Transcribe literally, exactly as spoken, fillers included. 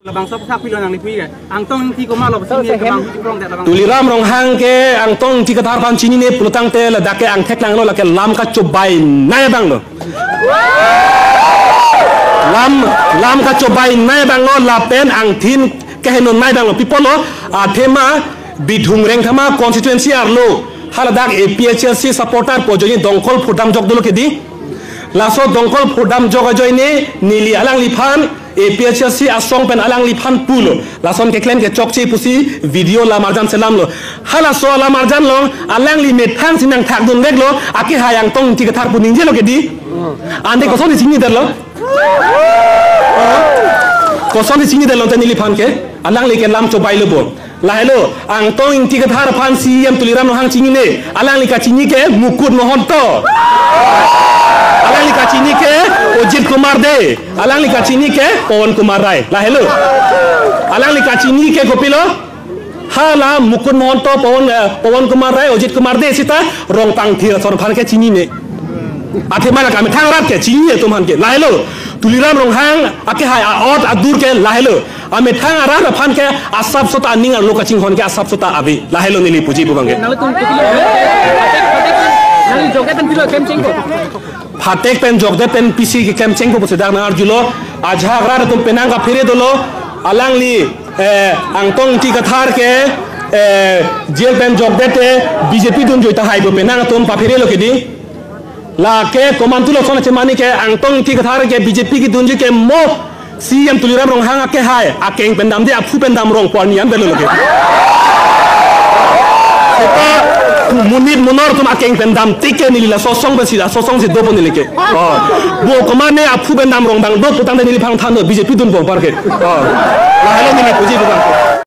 Labangso sak pilo nangli pu ke. Angtong Ingti komatlo, sini ke bang huji prong det labang. Tuliram Ronghang ke Angtong Ingti Kathar aphan chinine pulotangte ladak ke angthek langlo, lake lam kachobai nai abanglo. Lam, lam kachobai nai abanglo, lapen angthin keheno nai abanglo. Pi apotlo, athema Bithung Rengthama constituency arlo haladak A P H L C supporter pu ajoine dongkol phurdam jok dolo kedi. Laso dongkol phurdam jok ajoine neli alangliphan A P H L C asong pen alangliphan pulo. Lason keklem ke chokche pusi video lam arjan selamlo. Halaso lam arjan along alangli methang si nangthakdun veklo, akehai Angtong Ingti Kathar pu ningjelo kedi. Ante kosonsi chinidetlo? Kosonsi chinidetlo te neliphan ke? Alangli ke lam chobailo bo. Lahelo, Angtong Ingti Kathar aphan C E M Tuliram Ronghang chinine. Alangli kachini ke Mukut Mahanta. Alangli kachini ke Ajit Kumar Dey. Alangli kachini ke Pawan Kumar Rai. Lahelo. Alangli kachini ke kopilo? Hala Mukut Mahanta, Pawan, eh, Pawan Kumar Rai, Ajit Kumar Dey sita Rongpangthir asor aphan ke chinine. Athema la amethang arat ke chinine atum aphan ke. Lahelo. Tuliram Ronghang akehai a-ot adur ke lahelo. Amethang arat aphan ke asap sota aning arlo kachinghon ke asap sota ave. Lahelo neli puji pu abang ke. Nangtum pilo, nangli jokdet pen pilo klem chengpo. Phatek pen jokdet pen pisi keklem chengpo pusi dak nang-arjulo. Ajahak rat atum penang kaphere dolo. Alangli, eh, Angtong Ingti Kathar ke, eh, jail pen jokdet te B J P dunjoi tahai pu penang atum papherelo kedi. Lake komantulo son achemani ke Angtong Ingti Kathar ke B J P kedunji ke mo C E M Tuliram Ronghang akehai akeng pen damde, aphu pen dam rong pu arni an belo lake. Seta monit monor atum akeng pen dam tik ke neli laso asong pensi, laso asongsi dopo neli ke. Oh. Bo komatne aphu pen dam rong abang do putangte neliphan thanlo B J P dunpo apar ke. Oh. Lahelo neli puji.